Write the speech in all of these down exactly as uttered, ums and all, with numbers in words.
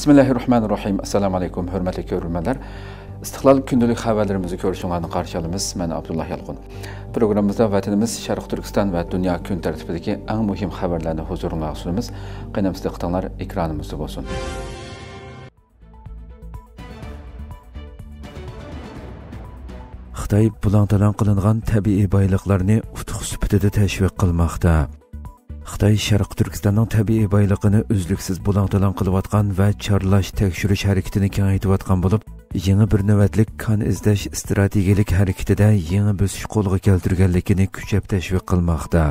بىسمىللاھىررەھمانىررەھىم. ئەسسالامۇئەلەيكۇم، ھۆرمەتلىك كۆرۈرمەنلەر. ئىستىقلال كۈندىلىك خەۋەرلىرىمىزنى كۆرۈشۈڭلارنى قارشى ئالىمىز. مەن ئابدۇللا يالقۇن. پروگراممىمىزدا ۋەتىنىمىز، شەرقىي تۈركىستان ۋە دۇنيا كۈن تەرتىپىدىكى ئەڭ مۇھىم خەۋەرلەرنى ھۇزۇرۇڭلارغا سۇنىمىز. قېنى، دىققىتىڭلار ئېكرانىمىزدا بولسۇن. خىتاي بۇلاڭ-تالاڭ قىلىنغان تەبىئىي بايلىقلارنى ئۇتۇق سۈپىتىدە تەشۋىق قىلماقتا. خىتاي شەرقىي تۈركىستاننىڭ تەبىئىي بايلىقىنى ئۈزلۈكسىز بۇلاڭ-تالاڭ قىلىۋاتقان ۋە چارلاش، تەكشۈرۈش ھەرىكىتىنى كېڭەيتىۋاتقان بولۇپ، يېڭى بىر نۆۋەتلىك كان ئىزدەش ئىستراتېگىيەلىك ھەرىكىتىدە يېڭى بۆسۈش قولغا كەلتۈرگەنلىكىنى كۈچەپ تەشۋىق قىلماقتا.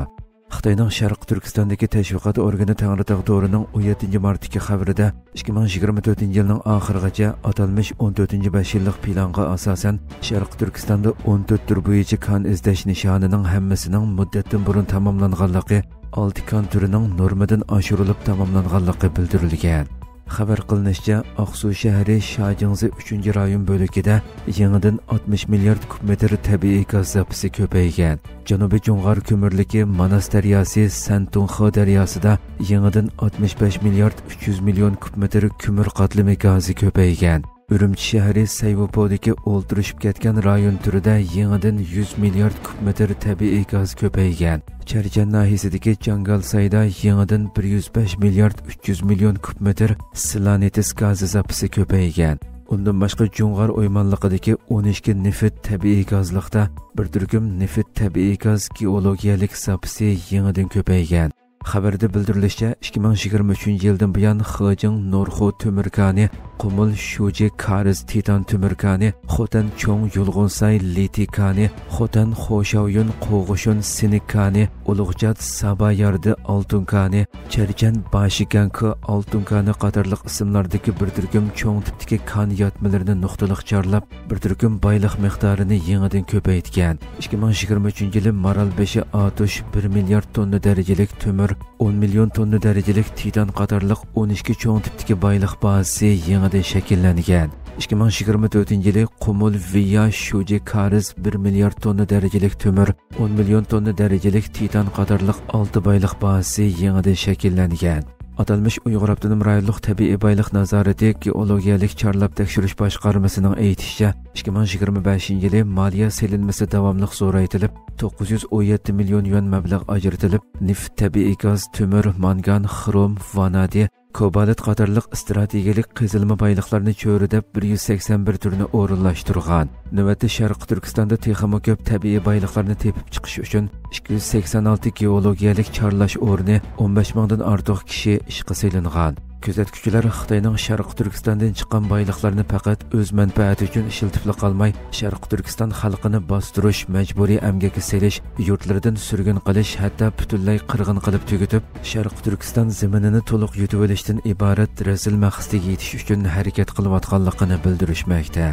خىتاينىڭ شەرقىي تۈركىستاندىكى تەشۋىقات ئورگىنى تەڭرىتاغ تورىنىڭ ئون يەتتىنچى مارتتىكى خەۋىرىدە، ئىككى مىڭ يىگىرمە تۆتىنچى يىلنىڭ ئاخىرىغىچە ئاتالمىش ئون تۆتىنچى بەش يىللىق پىلانغا ئاساسەن، شەرقىي تۈركىستاندا ئون تۆت تۈر بويىچە كان ئىزدەش نىشانىنىڭ ھەممىسىنىڭ مۇددەتتىن بۇرۇن تاماملانغانلىقى، ئالتە كان تۈرىنىڭ نورمىدىن ئاشۇرۇلۇپ تاماملانغانلىقى بىلدۈرۈلگەن. خەۋەر قىلىنىشىچە، ئاقسۇ شەھىرى شاجىڭزى ئۈچىنچى رايون بۆلىكىدە يېڭىدىن ئاتمىش مىليارد كۇب مېتىر تەبىئىي گاز زاپىسى كۆپەيگەن. جەنۇبىي جۇڭغار كۆمۈرلۈكى ماناس دەرياسى سەنتۇڭخې دەرياسىدا يېڭىدىن ئاتمىش بەش مىليارد ئۈچ يۈز مىليون كۇب مېتىر كۆمۈر قاتلىمى گازى كۆپەيگەن. ئۈرۈمچى شەھىرى سەيۋۇپودىكى ئولتۇرۇشۇپ كەتكەن رايون تۈرىدە يېڭىدىن يۈز مىليارد كۇب مېتىر تەبىئىي گاز كۆپەيگەن. چەرچەن ناھىيەسىدىكى جاڭگالسايدا يېڭىدىن بىر يۈز بەش مىليارد ئۈچ يۈز مىليون كۇب مېتىر سىلانېتس گازى زاپىسى كۆپەيگەن. ئۇندىن باشقا، جۇڭغار ئويمانلىقىدىكى ئون ئىككى نېفىت تەبىئىي گازلىقتا بىر تۈركۈم نېفىت تەبىئىي گاز گېئولوگىيەلىك زاپىسى يېڭىدىن كۆپەيگەن. خەۋەردە بىلدۈرۈلۈشىچە، ئىككى مىڭ يىگىرمە ئۈچىنچى يىلدىن بۇيان، خېجىڭ نورخۇ تۆمۈر كانى، قۇمۇل شۇجى كارىز تىتان تۆمۈر كانى، خوتەن چوڭ يۇلغۇنساي لىتىي كانى، خوتەن خوشاۋيۈن قوغۇشۇن سىنىك كانى، ئۇلۇغچات ساباياردى ئالتۇن كانى، چەرچەن باشىگەنكى ئالتۇن كانى قاتارلىق ئىسىملاردىكى بىر تۈركۈم چوڭ تىپتىكى كان ياتمىلىرىنى نۇقتىلىق چارلاپ، بىر تۈركۈم بايلىق مىقدارىنى يېڭىدىن كۆپەيتكەن. ئىككى مىڭ يىگىرمە ئۈچىنچى يىلى مارالبېشى ئاتۇش بىر مىليارد توننا دەرىجىلىك تۆمۈر، ئون مىليون توننا دەرىجىلىك تىتان قاتارلىق ئون ئىككى چوڭ تىپتىكى بايلىق بازىسى يېڭىدىن شەكىللەنگەن. ئىككى مىڭ يىگىرمە تۆتىنچى يىلى قۇمۇل ۋىيا شۇجى كارىز بىر مىليارد توننا دەرىجىلىك تۆمۈر، ئون مىليون توننا دەرىجىلىك تىتان قاتارلىق ئالتە بايلىق بازىسى يېڭىدىن شەكىللەنگەن. ئاتالمىش ئۇيغۇر ئاپتونوم رايونلۇق تەبىئىي بايلىق نازارىتى گېئولوگىيەلىك چارلاپ تەكشۈرۈش باشقارمىسىنىڭ ئېيتىشىچە، ئىككى مىڭ يىگىرمە بەشىنچى يىلى مالىيە سېلىنمىسى داۋاملىق زورايتىلىپ، توققۇز يۈز ئون يەتتە مىليون يۈەن مەبلەغ ئاجرىتىلىپ، نېفىت، تەبىئىي گاز، تۆمۈر، مانگان، خروم، ۋانادىي، كوبالت قاتارلىق ئىستراتېگىيەلىك قېزىلما بايلىقلارنى چۆرىدەپ، بىر يۈز سەكسەن بىر تۈرنى ئورۇنلاشتۇرغان. نۆۋەتتە شەرقىي تۈركىستاندا تېخىمۇ كۆپ تەبىئىي بايلىقلارنى تېپىپ چىقىش ئۈچۈن ئىككى يۈز سەكسەن ئالتە گېئولوگىيەلىك چارلاش ئورنى، ئون بەش مىڭدىن ئارتۇق كىشى ئىشقا سېلىنغان. كۆزەتكۈچىلەر خىتاينىڭ شەرقىي تۈركىستاندىن چىققان بايلىقلارنى پەقەت ئۆز مەنپەئەتى ئۈچۈن ئىشلىتىپلا قالماي، شەرقىي تۈركىستان خەلقىنى باستۇرۇش، مەجبۇرىي ئەمگەككە سېلىش، يۇرتلىرىدىن سۈرگۈن قىلىش، ھەتتا پۈتۈنلەي قىرغىن قىلىپ تۈگىتىپ، شەرقىي تۈركىستان زېمىنىنى تولۇق يۇتۇۋېلىشتىن ئىبارەت رەزىل مەقسىتىگە يېتىش ئۈچۈن ھەرىكەت قىلىۋاتقانلىقىنى بىلدۈرۈشمەكتە.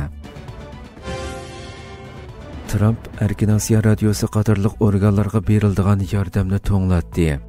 ترامپ ئەركىن ئاسىيا رادىيوسى قاتارلىق ئورگانلارغا بېرىلىدىغان ياردەمنى توڭلاتتى.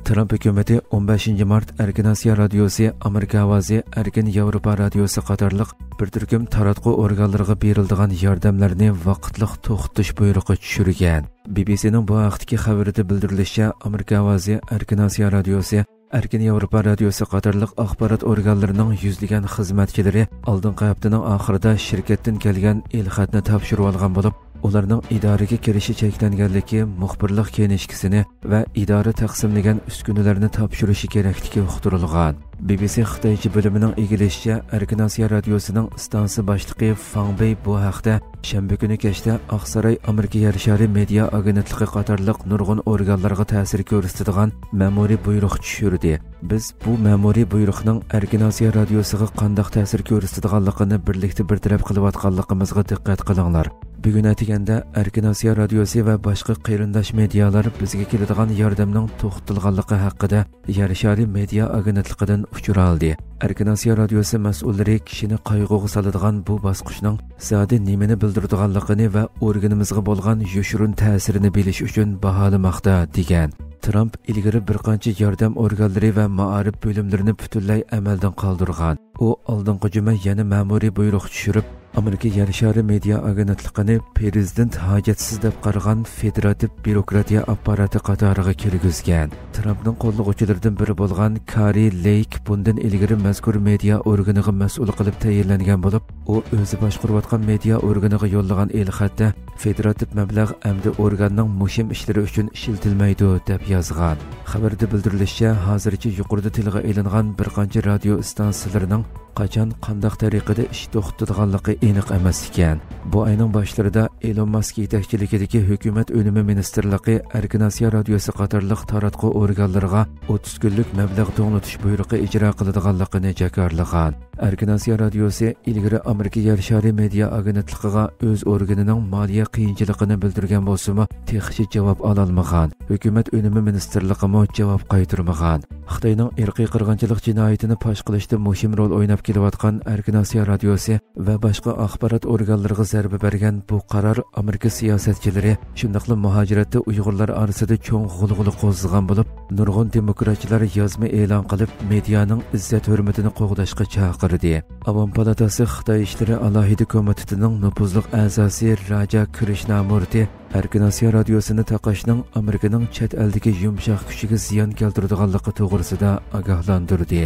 ترامپ ھۆكۈمىتى ئون بەشىنچى مارت ئەركىن ئاسىيا رادىيوسى، ئامېرىكا ئاۋازى، ئەركىن ياۋروپا رادىيوسى قاتارلىق بىر تۈركۈم تاراتقۇ ئورگانلىرىغا بېرىلىدىغان ياردەملەرنى ۋاقىتلىق توختىتىش بۇيرۇقى چۈشۈرگەن. بى بى سىنىڭ بۇ ھەقتىكى خەۋىرىدە بىلدۈرۈلۈشىچە، ئامېرىكا ئاۋازى، ئەركىن ئاسىيا رادىيوسى، ئەركىن ياۋروپا رادىيوسى قاتارلىق ئاخبارات ئورگانلىرىنىڭ يۈزلىگەن خىزمەتچىلىرى ئالدىنقى ھەپتىنىڭ ئاخىرىدا شىركەتتىن كەلگەن ئېلخەتنى تاپشۇرۇۋالغان بولۇپ، ئۇلارنىڭ ئىدارىگە كىرىشى چەكلەنگەنلىكى، مۇخبىرلىق كىنىشكىسىنى ۋە ئىدارە تەقسىملىگەن ئۈسكۈنىلەرنى تاپشۇرۇشى كېرەكلىكى ئۇقتۇرۇلغان. بى بى سى خىتايچە بۆلۈمىنىڭ ئىگىلىشىچە، ئەركىن ئاسىيا رادىيوسىنىڭ ئىستانسا باشلىقى فاڭ بېي بۇ ھەقتە شەنبە كۈنى كەچتە ئاقساراي ئامېرىكا يەر شارى مېدىيا ئاگېنتلىقى قاتارلىق نۇرغۇن ئورگانلارغا تەسىر كۆرسىتىدىغان مەمۇرىي بۇيرۇق چۈشۈردى. بىز بۇ مەمۇرىي بۇيرۇقنىڭ ئەركىن ئاسىيا رادىيوسىغا قانداق تەسىر كۆرسىتىدىغانلىقىنى بىرلىكتە بىر تەرەپ قىلىۋاتقانلىقىمىزغا دىققەت قىلىڭلار. بۈگۈن ئەتىگەندە ئەركىن ئاسىيا رادىيوسى ۋە باشقا قېرىنداش مېدىيالار بىزگە كېلىدىغان ياردەمنىڭ توختىتىلغانلىقى ھەققىدە يەر شارى مېدىيا ئاگېنتلىقىدىن ئۇچۇر ئالدى. ئەركىن ئاسىيا رادىيوسى مەسئۇللىرى كىشىنى قايغۇغا سالىدىغان بۇ باسقۇچنىڭ زادى نېمىنى بىلدۈرىدىغانلىقىنى ۋە ئورگىنىمىزغا بولغان يوشۇرۇن تەسىرىنى بىلىش ئۈچۈن باھالىماقتا، دېگەن. ترامپ ئىلگىرى بىر قانچە ياردەم ئورگانلىرى ۋە مائارىپ بۆلۈملىرىنى پۈتۈنلەي ئەمەلدىن قالدۇرغان. ئۇ ئالدىنقى جۈمە يەنە مەمۇرىي بۇيرۇق چۈشۈرۈپ، ئامېرىكا يەر شارى مېدىيا ئاگېنتلىقىنى پرېزىدېنت ھاجەتسىز دەپ قارىغان فېدېراتىپ بيۇروكراتىيە ئاپپاراتى قاتارىغا كىرگۈزگەن. ترامپنىڭ قوللىغۇچىلىرىدىن بىرى بولغان كاررى لېيك بۇندىن ئىلگىرى مەزكۇر مېدىيا ئورگىنىغا مەسئۇل قىلىپ تەيىنلەنگەن بولۇپ، ئۇ ئۆزى باشقۇرۇۋاتقان مېدىيا ئورگىنىغا يوللىغان ئېلخەتتە فېدېراتىپ مەبلەغ ئەمدى ئورگاننىڭ مۇھىم ئىشلىرى ئۈچۈن ئىشلىتىلمەيدۇ، دەپ يازغان. خەۋەردە بىلدۈرۈلۈشىچە، ھازىرچە يۇقىرىدا تىلغا ئېلىنغان بىر قانچە رادىيو ئىستانسىلىرىنىڭ قاچان، قانداق تەرىقىدە ئىش توختىتىدىغانلىقى ئېنىق ئەمەس ئىكەن. بۇ ئاينىڭ باشلىرىدا ئېلون ماسك يېتەكچىلىكىدىكى ھۆكۈمەت ئۈنۈمى مىنىستىرلىقى ئەركىن ئاسىيا رادىيوسى قاتارلىق تاراتقۇ ئورگانلىرىغا ئوتتۇز كۈنلۈك مەبلەغ توڭلىتىش بۇيرۇقى ئىجرا قىلىدىغانلىقىنى جاكارلىغان. ئەركىن ئاسىيا رادىيوسى ئىلگىرى ئامېرىكا يەر شارى مېدىيا ئاگېنتلىقىغا ئۆز ئورگىنىنىڭ مالىيە قىيىنچىلىقىنى بىلدۈرگەن بولسىمۇ، تېخىچە جاۋاب ئالالمىغان. ھۆكۈمەت ئۈنۈمى مىنىستىرلىقىمۇ جاۋاب قايتۇرمىغان. خىتاينىڭ ئىرقىي قىرغىنچىلىق جىنايىتىنى پاش قىلىشتا مۇھىم رول ئويناپ كېلىۋاتقان ئەركىن ئاسىيا رادىيوسى ۋە باشقا ئاخبارات ئورگانلىرىغا زەربە بەرگەن بۇ قارار ئامېرىكا سىياسەتچىلىرى، شۇنداقلا مۇھاجىرەتتە ئۇيغۇرلار ئارىسىدا چوڭ غۇلغۇلا قوزغىغان بولۇپ، نۇرغۇن دېموكراتچىلار يازما ئېلان قىلىپ، مېدىيانىڭ ئىززەت-ھۆرمىتىنى قوغداشقا چاقىردى. ئاۋام پالاتاسى خىتاي ئىشلىرى ئالاھىدە كومىتېتىنىڭ نوپۇزلۇق ئەزاسى راجا كرىشنامۇرتى ئەركىن ئاسىيا رادىيوسىنى تاقاشنىڭ ئامېرىكىنىڭ چەت ئەلدىكى يۇمشاق كۈچىگە زىيان كەلتۈرىدىغانلىقى توغرىسىدا ئاگاھلاندۇردى.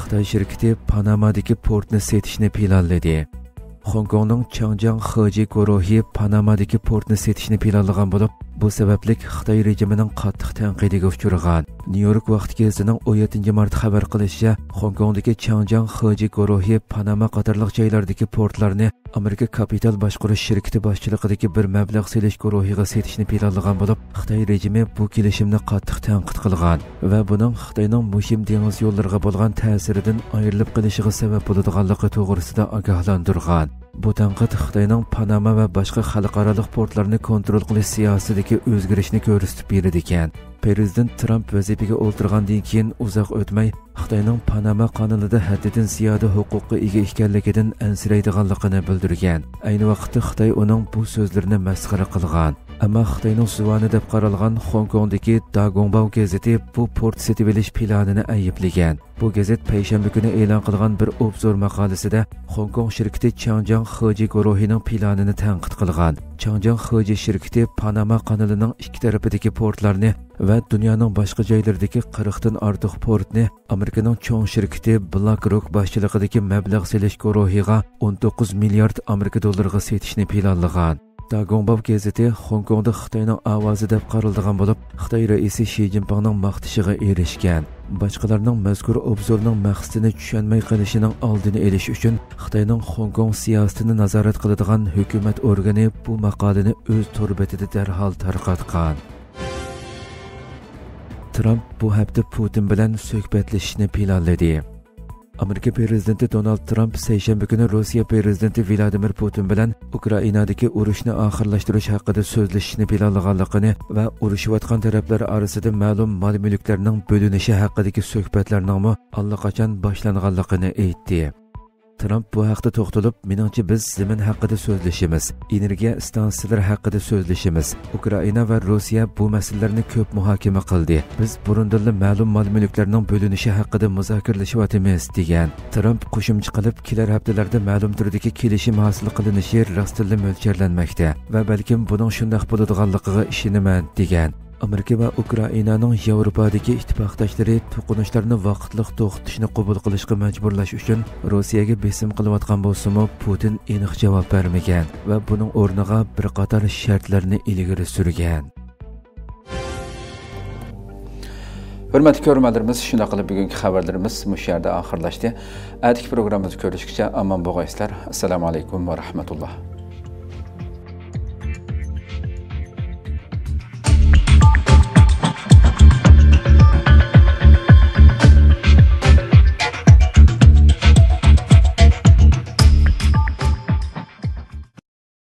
خىتاي شىركىتى پانامادىكى پورتنى سېتىشنى پىلانلىدى. خوڭكوڭنىڭ چاڭجياڭ خېجى گۇرۇھى پانامادىكى پورتنى سېتىشنى پىلانلىغان بولۇپ، بۇ سەۋەبلىك خىتاي رېجىمىنىڭ قاتتىق تەنقىدىگە ئۇچرىغان. نيۇ يورك ۋاقتى گېزىتىنىڭ ئون يەتتىنچى مارت خەۋەر قىلىشىچە، خوڭكوڭدىكى چاڭجياڭ خېجى گۇرۇھى پاناما قاتارلىق جايلاردىكى پورتلارنى ئامېرىكا كاپىتال باشقۇرۇش شىركىتى باشچىلىقىدىكى بىر مەبلەغ سېلىش گۇرۇھىغا سېتىشنى پىلانلىغان بولۇپ، خىتاي رېجىمى بۇ كېلىشىمنى قاتتىق تەنقىد قىلغان ۋە بۇنىڭ خىتاينىڭ مۇھىم دېڭىز يوللىرىغا بولغان تەسىرىدىن ئايرىلىپ قېلىشىغا سەۋەب بولىدىغانلىقى توغرىسىدا ئاگاھلاندۇرغان. بۇ تەنقىد خىتاينىڭ پاناما ۋە باشقا خەلقئارالىق پورتلارنى كونترول قىلىش سىياسىتىدىكى ئۆزگىرىشنى كۆرسىتىپ بېرىدىكەن. پرېزىدېنت ترامپ ۋەزىپىگە ئولتۇرغاندىن كېيىن ئۇزاق ئۆتمەي، خىتاينىڭ پاناما قانىلىدا ھەددىدىن زىيادە ھوقۇققا ئىگە ئىكەنلىكىدىن ئەنسىرەيدىغانلىقىنى بىلدۈرگەن. ئەينى ۋاقىتتا خىتاي ئۇنىڭ بۇ سۆزلىرىنى مەسخىرە قىلغان. ئەمما خىتاينىڭ زۇۋانى دەپ قارالغان خوڭكوڭدىكى داگوڭباۋ گېزىتى بۇ پورت سېتىۋېلىش پىلانىنى ئەيىبلىگەن. بۇ گېزىت پەيشەنبە كۈنى ئېلان قىلغان بىر ئوبزور ماقالىسىدە خوڭكوڭ شىركىتى چاڭجياڭ خېجى گۇرۇھىنىڭ پىلانىنى تەنقىد قىلغان. چاڭجياڭ خېجى شىركىتى پاناما قانىلىنىڭ ئىككى تەرىپىدىكى پورتلارنى ۋە دۇنيانىڭ باشقا جايلىرىدىكى قىرىقتىن ئارتۇق پورتنى ئامېرىكىنىڭ چوڭ شىركىتى بلاك روك باشچىلىقىدىكى مەبلەغ سېلىش گۇرۇھىغا ئون توققۇز مىليارد ئامېرىكا دوللىرىغا سېتىشنى پىلانلىغان. داگوڭباۋ گېزىتى خوڭكوڭدا خىتاينىڭ ئاۋازى دەپ قارىلىدىغان بولۇپ، خىتاي رەئىسى شى جىنپىڭنىڭ ماختىشىغا ئېرىشكەن. باشقىلارنىڭ مەزكۇر ئوبزورنىڭ مەقسىتىنى چۈشەنمەي قېلىشىنىڭ ئالدىنى ئېلىش ئۈچۈن، خىتاينىڭ خوڭكوڭ سىياسىتىنى نازارەت قىلىدىغان ھۆكۈمەت ئورگىنى بۇ ماقالىنى ئۆز تور بېتىدە دەرھال تارقاتقان. ترامپ بۇ ھەپتە پۇتىن بىلەن سۆھبەتلىشىشنى پىلانلىدى. ئامېرىكا پىرېزىدېنتى دونالد ترامپ سەيشەنبە كۈنى روسىيە پىرېزىدېنتى ۋلادىمىر پۇتىن بىلەن ئۇكرائىنادىكى ئۇرۇشنى ئاخىرلاشتۇرۇش ھەققىدە سۆزلىشىشنى پىلانلىغانلىقىنى ۋە ئۇرۇشۇۋاتقان تەرەپلەر ئارىسىدا مەلۇم مال-مۈلۈكلەرنىڭ بۆلۈنۈشى ھەققىدىكى سۆھبەتلەرنىڭمۇ ئاللىقاچان باشلانغانلىقىنى ئېيتتى. ترامپ بۇ ھەقتە توختىلىپ، مېنىڭچە، بىز زېمىن ھەققىدە سۆزلىشىمىز، ئېنېرگىيە ئىستانسىلىرى ھەققىدە سۆزلىشىمىز. ئۇكرائىنا ۋە روسىيە بۇ مەسىلىلەرنى كۆپ مۇھاكىمە قىلدى. بىز بۇرۇندىنلا مەلۇم مال-مۈلۈكلەرنىڭ بۆلۈنۈشى ھەققىدە مۇزاكىرىلىشىۋاتىمىز، دېگەن. ترامپ قوشۇمچە قىلىپ، كېلەر ھەپتىلەردە مەلۇم تۈردىكى كېلىشىم ھاسىل قىلىنىشى راستتىنلا مۆلچەرلەنمەكتە ۋە بەلكىم بۇنىڭ شۇنداق بولىدىغانلىقىغا ئىشىنىمەن، دېگەن. ئامېرىكا ۋە ئۇكرائىنانىڭ ياۋروپادىكى ئىتتىپاقداشلىرى توقۇنۇشلارنى ۋاقىتلىق توختىتىشنى قوبۇل قىلىشقا مەجبۇرلاش ئۈچۈن روسىيەگە بېسىم قىلىۋاتقان بولسىمۇ، پۇتىن ئېنىق جاۋاب بەرمىگەن ۋە بۇنىڭ ئورنىغا بىر قاتار شەرتلەرنى ئىلگىرى سۈرگەن. ھۆرمەتلىك كۆرۈرمەنلىرىمىز، شۇنداق قىلىپ بۈگۈنكى خەۋەرلىرىمىز مۇشۇ يەردە ئاخىرلاشتى. ئەتىكى پروگراممىمىزدا كۆرۈشكىچە ئامان بولغايسىلەر. ئەسسالامۇ ئەلەيكۇم ۋە رەھمەتۇللا.